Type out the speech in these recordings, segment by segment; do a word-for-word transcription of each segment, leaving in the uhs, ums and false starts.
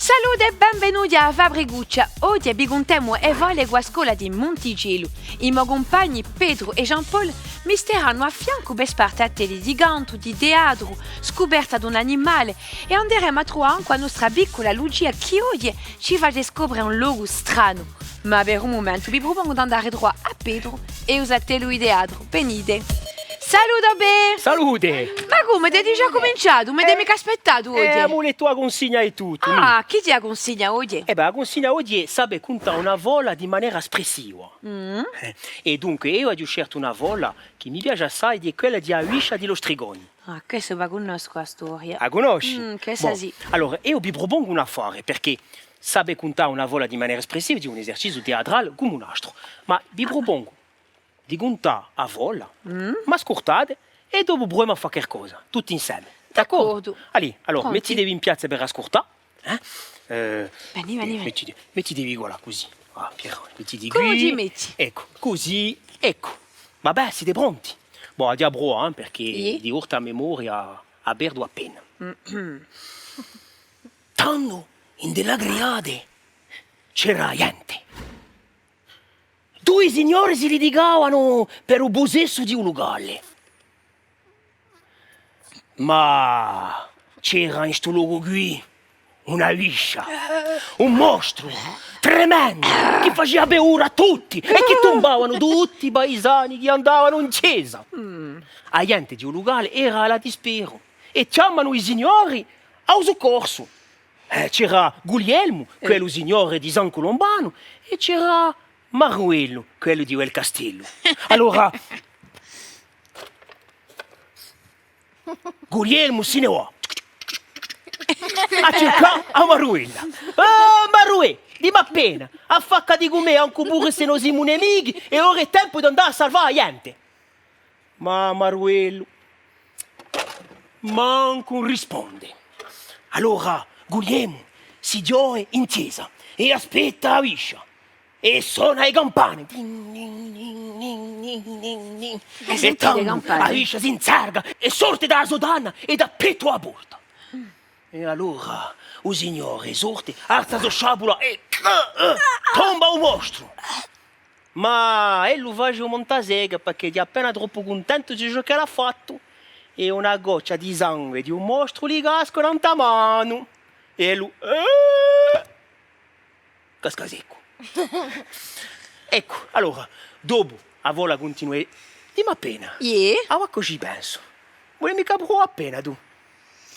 Salute è benvenuti à a Fabricuccia! Oghje vi cuntemu e fole cù a scola di Munticellu. I mo cumpagni Petru è Jean-Paul mi steranu à fiancu per sparte attelli di cantu, di teatru, scuperta d'un animale è anderemu à truvà ancu a nostra piccula Lucia chì oghje ci face scopre un locu stranu. Ma per un mumentu vi prupongu d'andà à truvà à Petru è u so attellu di teatru. Venite. Salute à voi! Salute! Ma cumu, avete digià cuminciatu? M'avete micca aspettatu oghje? Eh, avemu lettu a cunsigna è tuttu. Ah, chì hè a cunsigna oghje? Eh bè, a cunsigna oghje hè sapè cuntà una fola di manera spressiva. Mm. Eh, è dunque eiu aghju sceltu una fola chì mi piace assai, hè quella di a biscia di l'Ostriconi. Ah, quessa a cunnoscu a storia. A cunnosci? Mm, quessa sì. Allora, eiu vi prupongu un affare, perchè sapè cuntà una fola di manera spressiva hè un eserciziu teatrale cum'è un altru. Ma vi prupongu di cuntà a fola, m'ascultate, è dopu pruvemu à fà qualcosa, tutti inseme. D'accordu. Allez, allora, mettitevi in piazza per ascultà, eh? Eh, veni, veni, veni. Mettite-, mettitevi quì, cusì. Ah, Piero, mettiti quì. Cum'è ti metti? Eccu, cusì, eccu. Và bè, site pronti? Bò, aghju da pruvà, eh, perchè di volte a memoria a perdu appena. Tandu, ind'è l'Agriate, c'era ghjente. Dui signori si litigavanu per u pussessu di u lucale. Ma c'era in stu locu quì una biscia, un mostru tremendu, chì facia paura à tutti è chì tumbavanu tutti i paisani chì andavanu in chjesa. A ghjente di u lucale era à la disperu è chjamanu i signori à u succorsu. Eh, c'era Guglielmu, quellu signore di San Culumbanu, è c'era Maruellu, quellu di quel castellu. Allora, Guglielmu si ne và à circà à Maruella. Ah, Maruè, dimmi appena, affaccati cù mè, ancu puru s'è no simu nemichi, è ora hè tempu d'andà à salvà a ghjente. Ma Maruellu mancu ùn risponde. Allora Guglielmu si ghjova in chjesa è aspetta a biscia è sona e campane. Tin, tin, tin. È tandu a biscia s'inzerga è sorte da a so tanna è dà pettu à a porta. È allora u signore sorte, alza a so sciapula è, eh, eh, tomba u mostru. Ma ellu face u montasega, perchè hè appena troppu cuntentu di ciò ch'ellu hà fattu, è una goccia di sangue di u mostru li casca nant'à a manu. È ellu, eh, casca seccu. Eccu, allora, dopu, a fola cuntinua. Dimmi appena. Iè? Avà chì ci pensu. Voli micca pruvà appena, tù?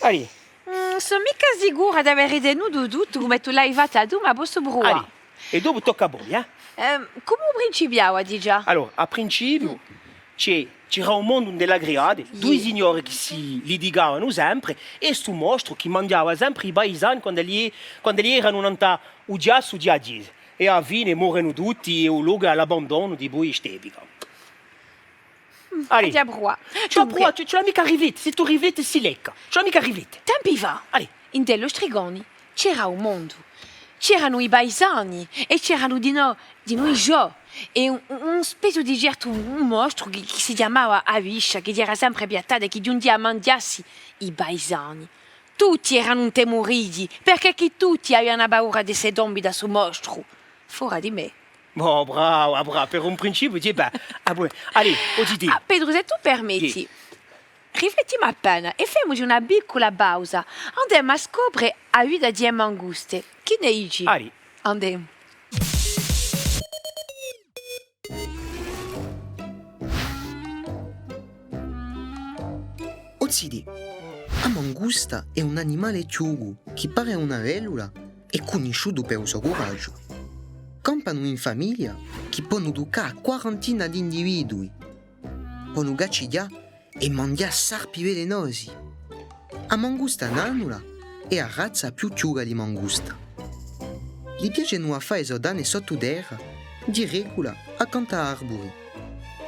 Allez. Mm, sò micca sicura d'avè ritenutu tuttu cum'è tù l'hai fatta tù, ma possu pruvà. Allez. È dopu tocca à voi, eh? Ehm, cumu principiava digià? Allora, à principiu c'è, c'era un mondu ind'è l'Agriate, dui signori chì si litigavanu sempre, è stu mostru chì manghjava sempre i paisani quand'elli, quand'elli eranu nant'à u chjassu di a chjesa. È à a fine morenu tutti è u locu hè à l'abbandonu dipoi st'epica. Allez. Aghju da pruvà. Ci hè da pruvà, ci, ci vole micca à riflette, s'è tù rifletti si lecca. Ci vole micca à riflette. Tempi fà, ind'è l'Ostriconi, c'era u mondu. C'eranu i paisani è c'eranu dinò, dinò i ghjò. È un, un, un spezia di certu, un mostru chì, chì si chjamava a biscia, chì era sempre piattata è chì ghjunghjia à manghjassi i paisani. Tutti eranu intemuriti, perchè chì tutti avianu paura d'esse tombi da stu mostru. Fora di mè. Bò, brava, brava, per un principiu, dì, bè, ah, bò, allez, o zitè. Ah, Petru, s'è tù permetti, riflettimu appena è femuci una piccula pausa. Andemu à scopre a vita di e manguste. Chì ne dici? Allez. Andemu. O zitè, a mangusta hè un animale chjucu chì pare una vellula è cunnisciutu per u so curaghju. Campanu in famiglia chì ponu tuccà a quarantina d'individui. Ponu caccighjà è manghjà sarpi velenosi. A mangusta nannula hè a razza più chjuca di mangusta. Li piacenu à fà e so tanne sottu terra, di regula accantu à arburi.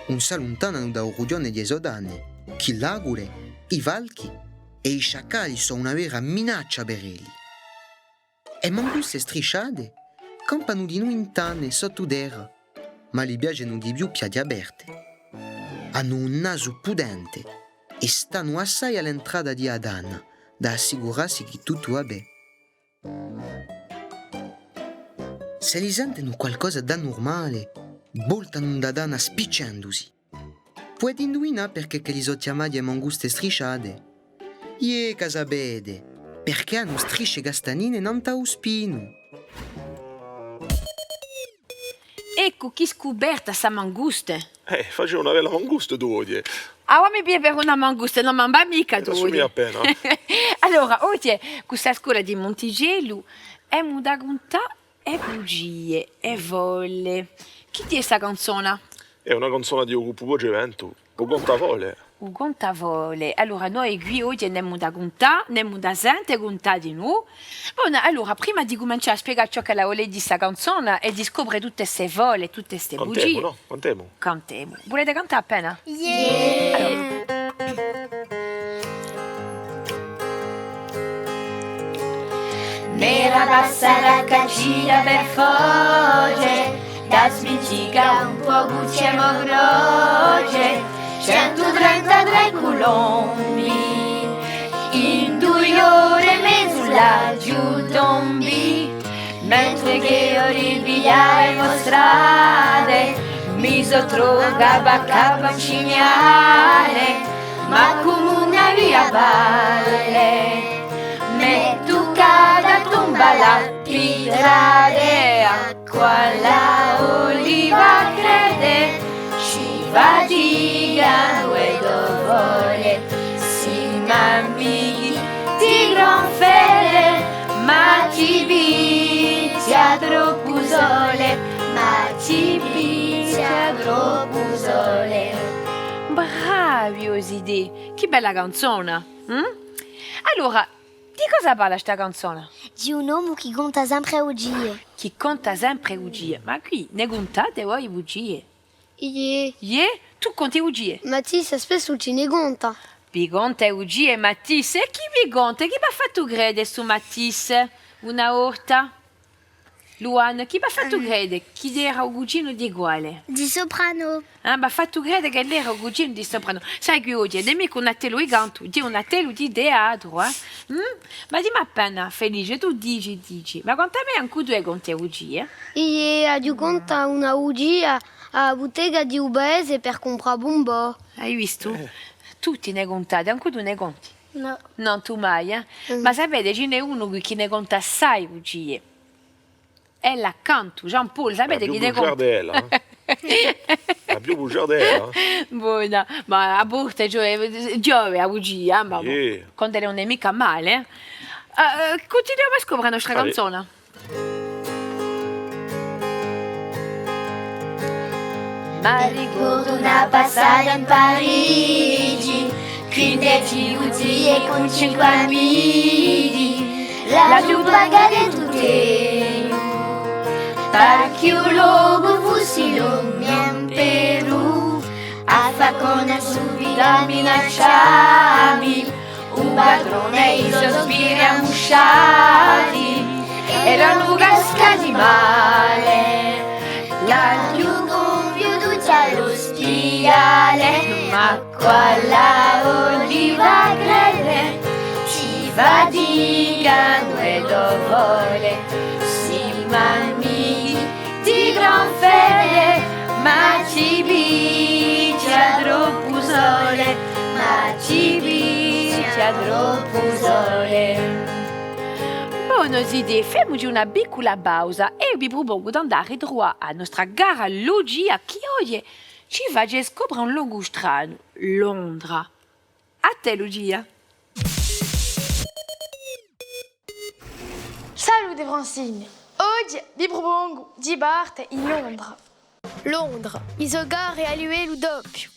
ùn s'alluntananu da u rughjone di e so tane, chì l'agule, i falchi è i sciacali sò una vera minaccia per elli. E manguste strisciate campanu dinù in tane sottu terra, ma li piacenu di più piaghje aperte. Anu un nasu putente è stanu assai à l'entrata di a tana, da assicurassi chì tuttu và bè. S'elli sentenu qualcosa d'anurmale, voltanu in a tana spiccendusi. Pudete induvinà perchè ch'elli sò chjamati e manguste strisciate? Iè, chì a sapete, perchè anu strisce castagnine nant'à u spinu. Eccu, chì scuperta sta mangusta! Eh, faci una bella mangusta tù oghje. Ah, mi pigli per una mangusta, ùn m'hà micca tù oghje. T'assumigli appena. Allora, oghje, cù sta scola di Monticellu, emu da cuntà e bugie, e fole. Chì hè sta canzona? Hè una canzona di u gruppu Voce Ventu, u Contafole. U Contafole. Allora, noi quì oghje n'emu da cuntà, n'emu da sente cuntà dinù. Bon, allora, prima di cumincià à spiegà ciò ch'ella vole dì sta canzona è di scopre tutte ste fole, tutte ste bugie. Cantemu, nò? Cantemu. Cantemu. Vulete cantà appena? Iè! Allora. M'era passata a caccina per foce, da sminticà un pocu ci hè mo croce, centu trentatrè culombi, in dui ore è mezu l'aghju tombì. Mentre ch'e ripigliavu e mo strade, mi sò trovu capu à capu à un cignale, ma cum'è una via valle, m'hè tuccatu à tumbà à la pitrade, à quale oliva crede, ci fatiganu e to fole, simu amichi di gran fede, ma ti pichja troppu sole, ma ti pichja troppu sole. Bravi, o zitè! Chì bella canzona, hm? Allora, di cosa parla sta canzona? Di un omu chì conta sempre e bugie. Chì conta sempre e bugie. Ma quì ne cuntate voi e bugie? Iè. Iè? Tù conti e bugie? Matisse spessu ci ne conta. Vi conta e bugie Matisse? È chì vi conta? Chì v'hà fattu crede stu Matisse una volta? Luana, chì v'hà fattu crede chì era u cuginu di quale? Di Soprano. Ah, v'hà fattu crede ch'ellu era u cuginu di Soprano. Sai chì oghje ùn hè micca un attellu di cantu, hè un attellu di teatru, eh? Mm? Ma dimmi appena, Felice, tù dici, dici, ma quant'à mè ancu tù ne conti e bugie, eh? Iè, aghju contatu una bugia à a butega di u paese per cumprà bumbò. Ai vistu? Eh. Tutti ne cuntate, ancu tù ne conti? Nò. Nò, tù mai, eh? Mm. Ma sapete, ci n'hè unu quì chì ne conta assai bugie. Hè l'accantu, Jean-Paul, sapete chì ne conta? Hè più bugiarda d'ella, eh? Hè più bugiarda d'ella, eh? Bona, ma à volte ghjove, ghjove a bugia, eh, ma quand'ella ùn hè micca male, eh? Eh, eh, cuntinuemu à scopre a nostra canzona. M'arricordu una passata in Parigi, quindeci bugie cun cinque amichi, l'aghju pagate tutte eiu, parchì u locu fussi lu mio imperu, à fà cunnosce subitu à minaccià mi, u patrone è i so sbirri ammusciati, eranu cascati male, l'aghju compiutu à l'ospidale, ma quale oliva crede, ci fatiganu e to fole, simu amichi di gran fede, ma ci pichja troppu sole, ma ci pichja troppu sole. Bonu, zitè, femuci una piccula pausa è vi prupongu d'andà à truvà a nostra cara Lucia chì oghje ci face scopre un locu stranu, Londra. À tè, Lucia. Salute, Francine! Oghje vi prupongu di parte in Londra. Londra, i so carri à livellu doppiu.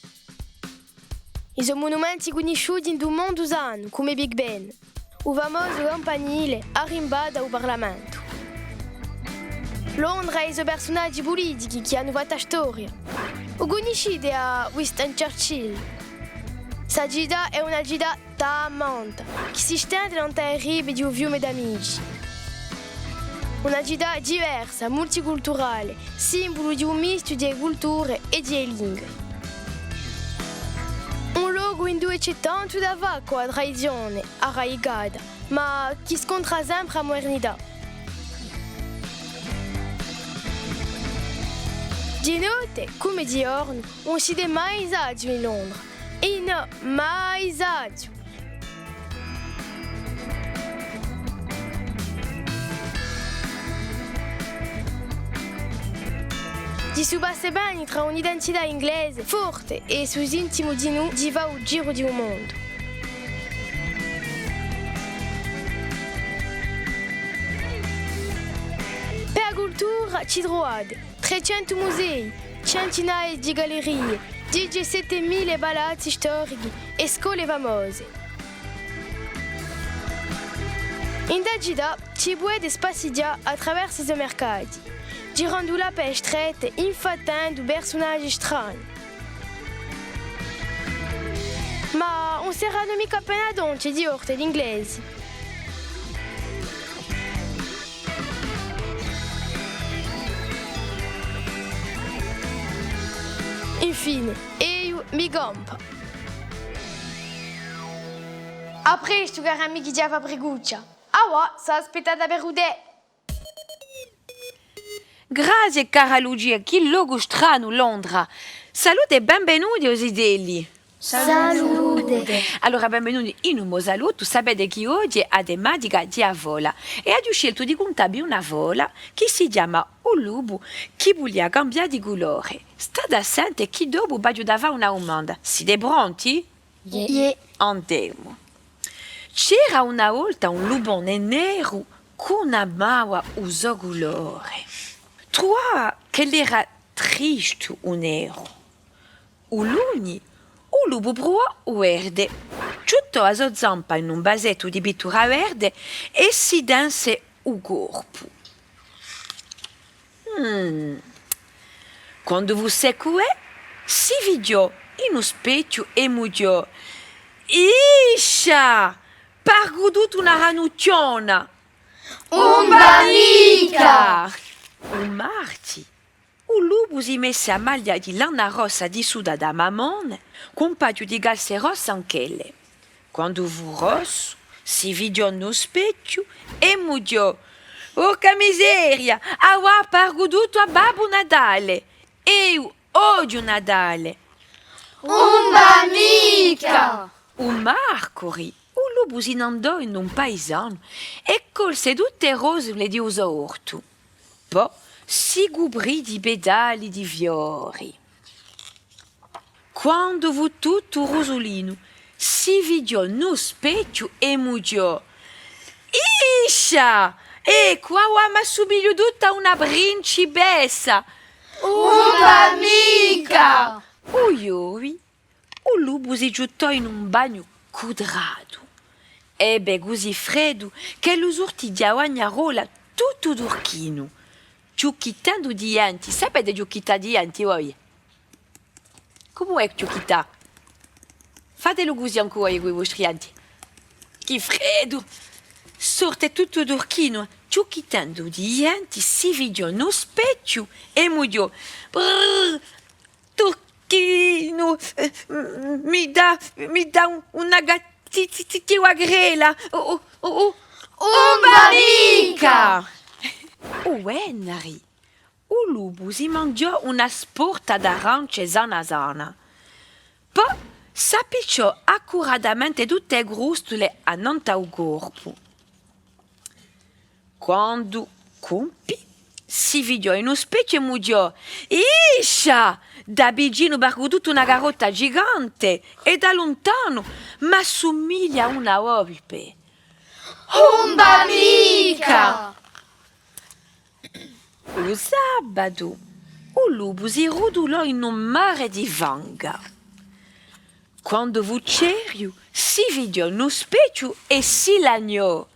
I so munumenti cunnisciuti in u mondu sanu, cum'è Big Ben, u famosu campanile arrimbatu à u Parlamentu. Londra è i so persunaghji pulitichi chì anu fattu a storia. U cunniscite à Winston Churchill? Sta cità hè una cità tamanta, chì si stende nant'à e ripe di u fiume Tamigi. Una cità diversa, multiculturale, simbulu di u mistu di e culture è di e lingue. Un locu induve ci hè tantu da fà cù a tradizione arradicata, ma chì scontra sempre a mudernità. Di notte, cum'è di ghjornu, ùn site mai saziu in Londra. È nò, mai saziu. Di su passe beni trà un'identità inglese forte è su sintimu di nò di fà u giru di u mondu. Per a cultura ci truvate trecentu musei, centinaie di gallerie, diciassette mila palazzi storichi è scole famose. In a cità ci pudete spassighjà à traversu i so mercati, girandu là per e strette, infattendu persunaghji strani. Ma ùn seranu micca appena tonti di volte l'inglesi. Infine, eiu mi campu. À prestu, cari amichi di a Fabricuccia. Avà, sò aspittata per u tè. Grazie, cara Lucia, chì locu stranu, Londra. Salute è benvenuti, o zitelli. Salute. Allora, benvenuti in u mo salutu. Sapete chì oghje hè a tematica di a fola. È aghju sceltu di cuntavvi una fola chì si chjama U lupu chì vulia cambià di culore. State à sente chì dopu v'aghju da fà una dumanda. Site pronti? Iè. Iè. Andemu. C'era una volta un lupone neru chì ùn amava u so culore. Truvava ch'ellu era tristu u neru. U luni, u lupu pruvò u verde, ciuttò a so zampa in un vasettu di pittura verde è si tense u corpu. Mm. Quandu fù seccu, eh, si vidiò in u spechju è mughjò: Iscia! Pargu tuttu una ranucchiona! Ùn và micca! U marti, u lupu si messe a maglia di lana rossa tisuta da mammone, cù un paghju di calze rosse anch'elle. Quandu fù rossu, si vidiò in u spechju è mughjò: Porca miseria, avà pargu tuttu à Babbu Natale! Eiu odiu Natale! Ùn và micca! U marcuri, u lupu si n'andò in un paisanu è colse tutte e rosule di u so ortu. Po si cuprì di petali di fiori. Quandu fù tuttu rusulinu, si vidiò in u spechju è mughjò: Iscia! Eccu, avà m'assumigliu tutta à una principessa! Ùn và micca! U ghjovi, u lupu si ciuttò in un bagnu cutratu. Ebbe cusì freddu ch'ellu surtì di a bagnarola tuttu turchinu, chjucchittendu di denti. Sapete chjucchittà di denti, voi? Cumu hè chjucchittà? Fatelu cusì ancu voi cù i vostri denti. Chì freddu! Surte tuttu turchinu, chjucchittendu di denti, si vidiò in u spechju è mughjò: Brrr! Turchinu, eh, m-, mi dà, mi dà un, una gattitiva grella. Oh, oh, oh, oh. Ùn và micca! U vennari, u lupu si manghjò una sporta d'arance sana sana. Po s'appicciò accuratamente tutte e crustule annant'à u corpu. Quandu cumpi, si vidiò in u spechju è mughjò: Iscia! Da vicinu pargu tutta una carotta gigante è da luntanu m'assumiglia à una volpe. Ùn và micca! U sabatu, u lupu si rutulò in un mare di fanga. Quandu fù ceriu, si vidiò in u spechju è si lagnò: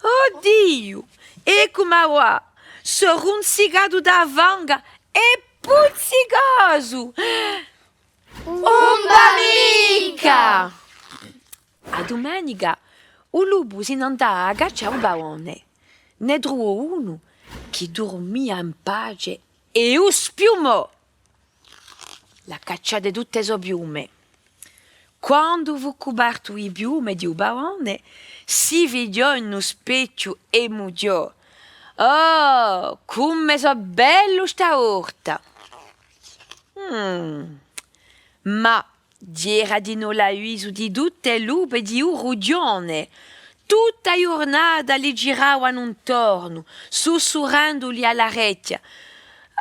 O Diu, eccu m'avà, sò runzicatu da a fanga è puzzicosu! Ùn và micca! A dumenica, u lupu si n'andà à caccià u pavone. Ne truvò unu chì durmia in pace è u spiumò! L'hà cacciate tutte e so piume. Quandu fù cupertu di piume di u pavone, si vidiò in u spechju è mughjò: Oh, cume sò bellu stavolta! Mm. Ma era dinù l'avisu di tutte e lupe di u rughjone. Tutta a ghjurnata li giravanu intornu, sussurrenduli à l'arechja: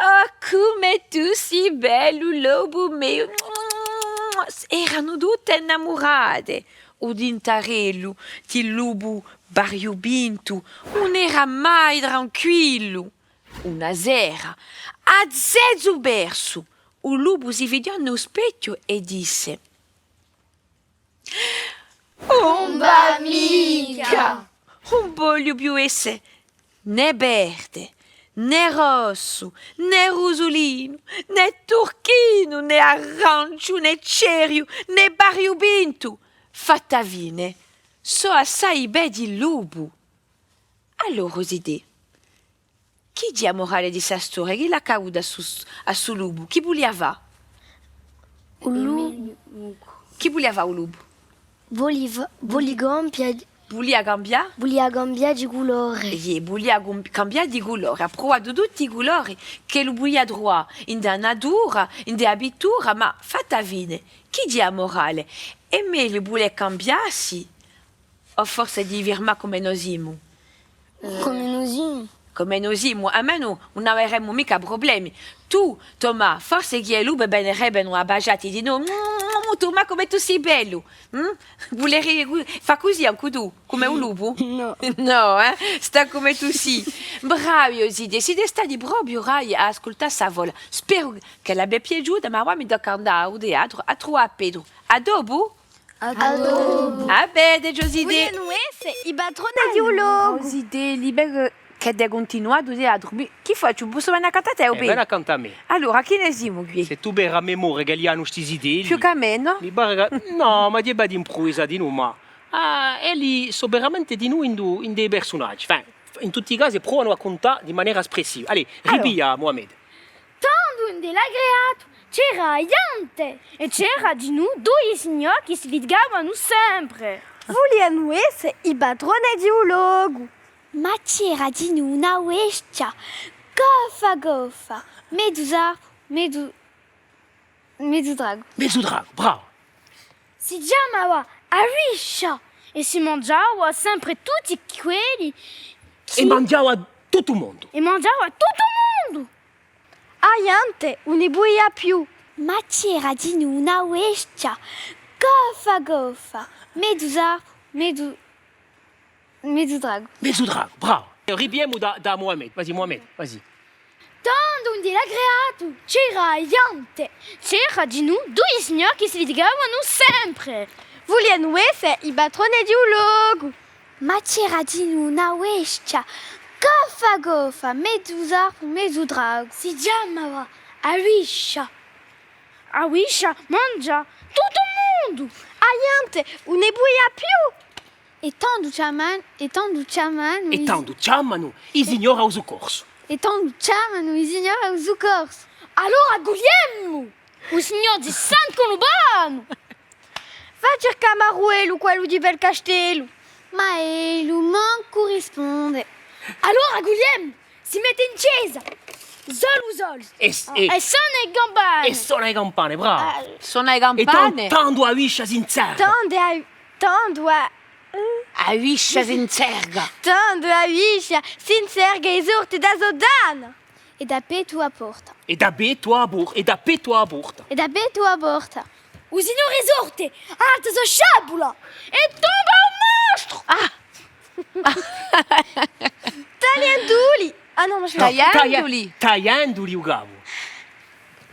Oh, cume tù sì bellu, lupu meu! Eranu tutte innamurate. U tintarellu di lupu variupintu ùn era mai tranquillu. Una sera, à zezu persu, u lupu si vidiò in u spechju è disse: Ùn và micca! Ùn vogliu più esse nè verde, nè rossu, nè rusulinu, nè turchinu, nè aranciu, nè ceriu, nè variupintu. Fatta fine, sò assai bè di lupu. Allora, o zitè, chì hè a morale di sta storia? Chì l'hè accadutu à stu, à stu lupu? Chì vulia fà? U lu- Chì vulia fà u lupu? Vulia, vulia cambià. Vulia cambià? Vulia cambià di culore. Iè, vulia cam-, cambià di culore. Hà pruvatu tutti i culori ch'ellu vulia truvà, in a natura, in a pittura, ma fatta fine, chì hè a morale? Hè megliu vulè cambiassi o forse di firmà cum'è no simu? Cum'è no simu. Cum'è no simu, almenu ùn averemu micca prublemi. Tù, Tomà, forse chì e lupe venerebbenu à basgiatti dinù. Tomà, cum'è tù sì bellu! Mm? Vuleresti cu-, fà cusì ancu tù, cum'è u lupu? Nò. Nò, eh? Stà cum'è tù sì. Bravi, o zitè, site stati propiu bravi à ascultà sta fola. Speru ch'ella v'hè piaciuta, ma avà mi tocca à andà à u teatru à truvà à Petru. À dopu! À dopu. À vedeci, o zitè. Vulianu esse i patrone di u locu. O zitè, li vecu ch'avete cuntinuatu u teatru. Mi, chì facciu? Possu vene accantu à tè, o Pè? Vene accantu à mè. Allora, chì ne simu quì? Sè tù vera a memoria ch'elli anu sti zitelli. Più chè mè, nò? Mi pare chì, nò, ma ghjè bè d'impruvisà dinù, ma, ah, elli sò veramente dinù in, in i persunaghji. Enfin, in tutti i casi, provanu à cuntà di manera spressiva. Allez, allora, ripiglia, Mohamed. Tandu ind'è l'agreatu c'era ghjente, è c'era dinù dui signori chì si litigavanu sempre. Vulianu esse i patrone di u locu. Ma c'era dinù una bestia, goffa goffa, mezu sarpu, mezu, mezu dragu. Mezu dragu, brava. Si chjamava a biscia è si manghjava sempre tutti quelli chì... È manghjava tuttu u mondu. È manghjava tuttu u mondu. A ghjente ùn ne pudia più. Ma c'era dinù una bestia, goffa goffa, mezu sarpu, mezu, mezu dragu. Mezu dragu, brava. Ripigliemu da, da Mohamed. Vas-y, Mohamed, vas-y. Tandu ind'è l'agreatu c'era ghjente, c'era dinù dui signori chì si litigavanu sempre. Vulianu esse i patrone di u locu. Ma c'era dinù una bestia, goffa goffa, mezu sarpu, mezu dragu. Si chjamava a biscia. A biscia manghjà tuttu u mondu. A ghjente ùn ne pudia più. È tandu chjamanu, è tandu chjamanu... È tandu chjamanu i signori à u succorsu. È tandu chjamanu i signori à u succorsu. Allora Guglielmu, u signore di San Cunubanu, và à circà à Maruellu, quellu di Belcastellu. Ma ellu mancu risponde. Allora Guglielmu si mette in chjesa, solu solu, è, è sona e campane. È sona e campane, brava. Ah. Sona e campane. È tan-, tandu a biscia s'inzerga. Tandu a, tandu a, eh? A biscia s'inzerga. Tandu a biscia s'inzerga è sorte da sottana. È dà pettu à a porta. È dà pettu à a por-, è dà pettu à a porta. È dà pettu à a porta. U signore sorte, alza a so sciabula è tomba un mostru! Ah! Taglianduli! Ah nò, ma... Nò, taglianduli. Taglia-, taglianduli u capu.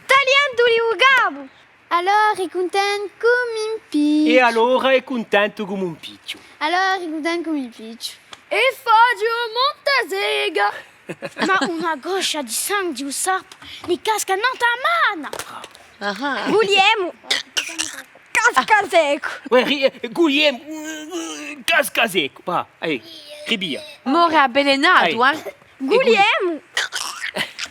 Taglianduli u capu! Allora hè cuntentu cum'è un picciu. È allora hè cuntentu cum'è un picciu. Allora hè cuntentu cum'è un picciu. È face u montasega. Ma una goccia di sangu di u sarpu mi casca nant'à a mana! Ah. Guglielmu! Casca seccu! Uè, ri-, eh, Guglielmu, eh, casca seccu! Và, eh, ripiglia. More avvelenatu, eh? Guglielmu!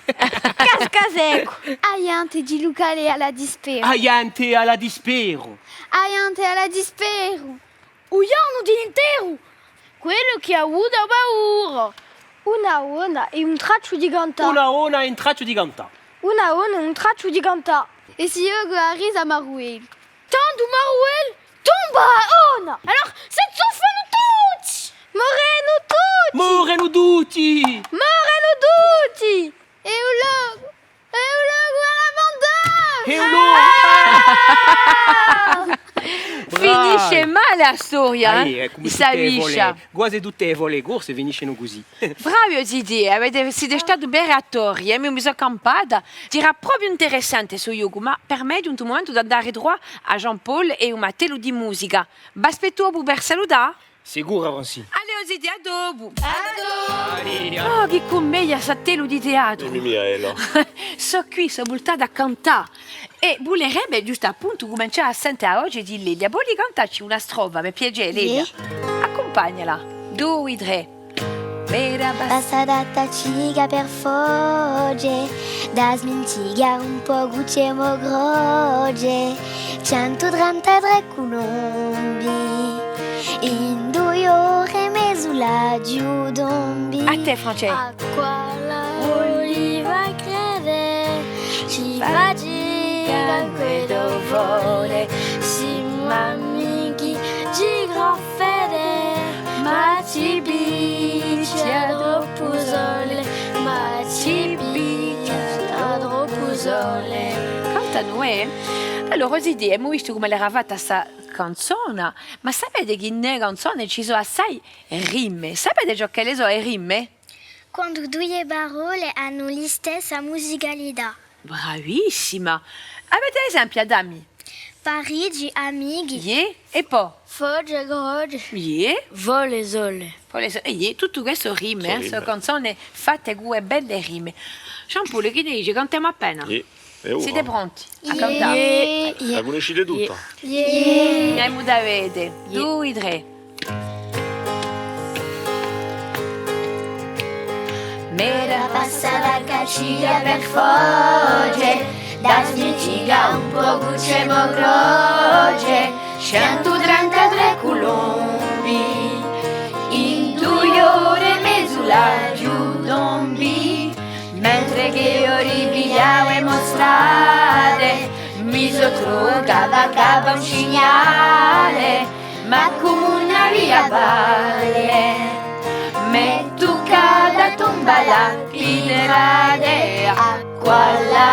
Casca seccu! A ghjente di u lucale hè à a disperu. A ghjente hè à a disperu. A ghjente hè à a disperu. U ghjornu di l'interru! Quellu chì hà avutu paura! Una donna è un tracciu di cantà. Una donna è un tracciu di cantà. Una donna è un tracciu di cantà. È si ghjoca à a risa Maruellu. Tandu Maruellu tomba a donna! Allora si zuffanu tutti! Morenu tutti! Morenu tutti! Morenu tutti! È u locu! È u locu à l'abbandoru! È u locu! Ah! Finisce male a storia, eh? Quasi tutte e fole corse finiscenu cusì. Bravi o zitè, avete, site stati belli attori, eh? Mi, mi sò campata. Era propiu interessante stu ghjocu, ma per mè hè ghjuntu u mumentu d'andà à truvà à Jean-Paul è u mo attellu di musica. V'aspettu dopu per salutà? Sicura, Francine. Allez, o zitè, à dopu! À dopu! Oh, chì cummedia st'attellu di teatru! Mimì, Micaela. Sò quì, sò vultata à cantà. È vulerebbe ghjustu à puntu cumincià à sente a voce di Lelia. Voli cantacci una strofa, per piacè, Lelia? Iè. Accumpagnala. Dui, trè. Passata a cica per foce, da sminticà un pocu ci hè mo croce, centu trentu è trè culombi, in dui ore è mezu l'aghju tombi. À tè, Francè. À quale oliva crede, ci faci ancu e dovole, simu amichi di gran fede, ma ci pichja troppu u sole, ma ci pichja troppu u sole. Cantanu, eh? Allora, o zitè, emu vistu cum'ella era fatta sta canzona, ma sapete chì in e canzone ci sò assai rime? Sapete ciò ch'elle sò e rime? Quandu duie parolle anu listessa musicalità. Bravissima! Avete esempi à dà mi? Parigi, amichi. Iè, è po? Foce, croce. Iè. Vole, sole. Vole, sole. Iè, tuttu questu rime, eh, sò canzone fatte cù e belle rime. Jean-Paul, chì ne dice? Cantemu appena? Iè. Site pronti à cantà? Iè. A cunniscite tutta? Iè. Andimu da vede. Dui, trè. M'era passata a cica per foce, da sminticà un pocu ci hè mo croce, centu trentu è trè culombi, in duie ore è mezu l'aghju tombi, mentre ch'e ripigliava e mo strade, mi sò trucata à capa un cignale, ma cum'è una via pale, m'hè tuccatu à tumbà à la pitrade, à quale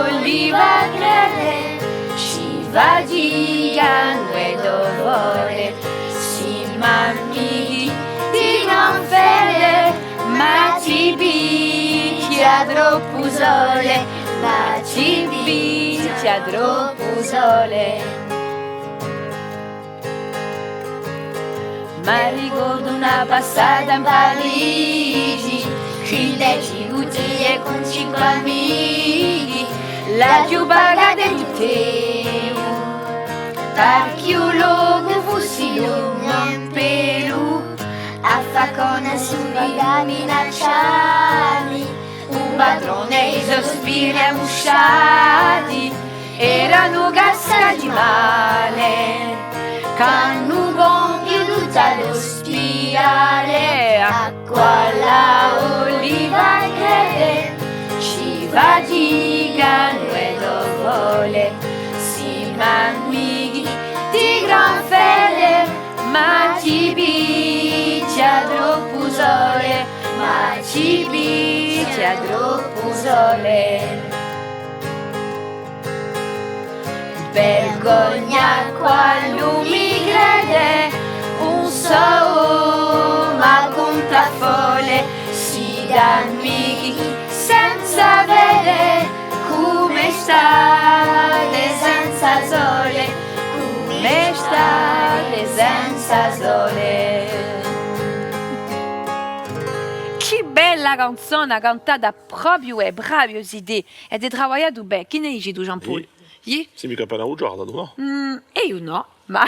oliva crede, ci faci ancu e dovole, simu amichi di gran fede, ma ci pichja troppu u sole, ma ci pichja troppu u sole. M'arricordu una passata in Parigi, quindeci buttiglie cù cinque amichi, l'aghju pagate tutte eiu, parchì u locu fussi longu un pelu, à fà cunniscenza cù i minacciani, u patrone è i so spirti ammusciati, eranu cascati male, ch'anu compiu tuttu à l'ospidale, à quale oliva crede, ci faci ancu e dovole, simu amichi di gran fede, ma ci pichja troppu u sole, ma ci pichja troppu u sole. Vergogna quandu mi crede, ùn sò omu à cuntà fole, site amichi senza fede, cum'è st'estate senza sole, cum'è st'estate senza sole. Chì bella Una canzona cantata propiu, eh, bravi, o zitè, è avete travagliatu bè. Chì ne dici tù, Jean-Paul? Iè. Iè? Sì micca appena bugiarda tù, nò? Mm, eiu nò, ma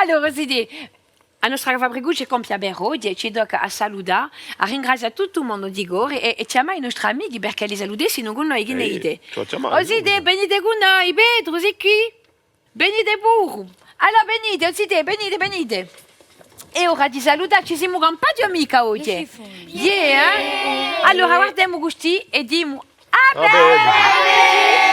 allora, o zitè, a nostra fabricuccia compie per oghje, ci tocca à salutà, à ringrazià tuttu u mondu di core è, è chjamà i nostri amichi perchè li salutessinu cù noi, chì ne dite? O zitè, venite cù noi, Petru, sì quì? Venite puru. Allora venite, o zitè, venite, venite. Hè ora di salutà, ci simu campati o micca oghje? Iè, eh? Allora guardemu custì è dimu à vedeci!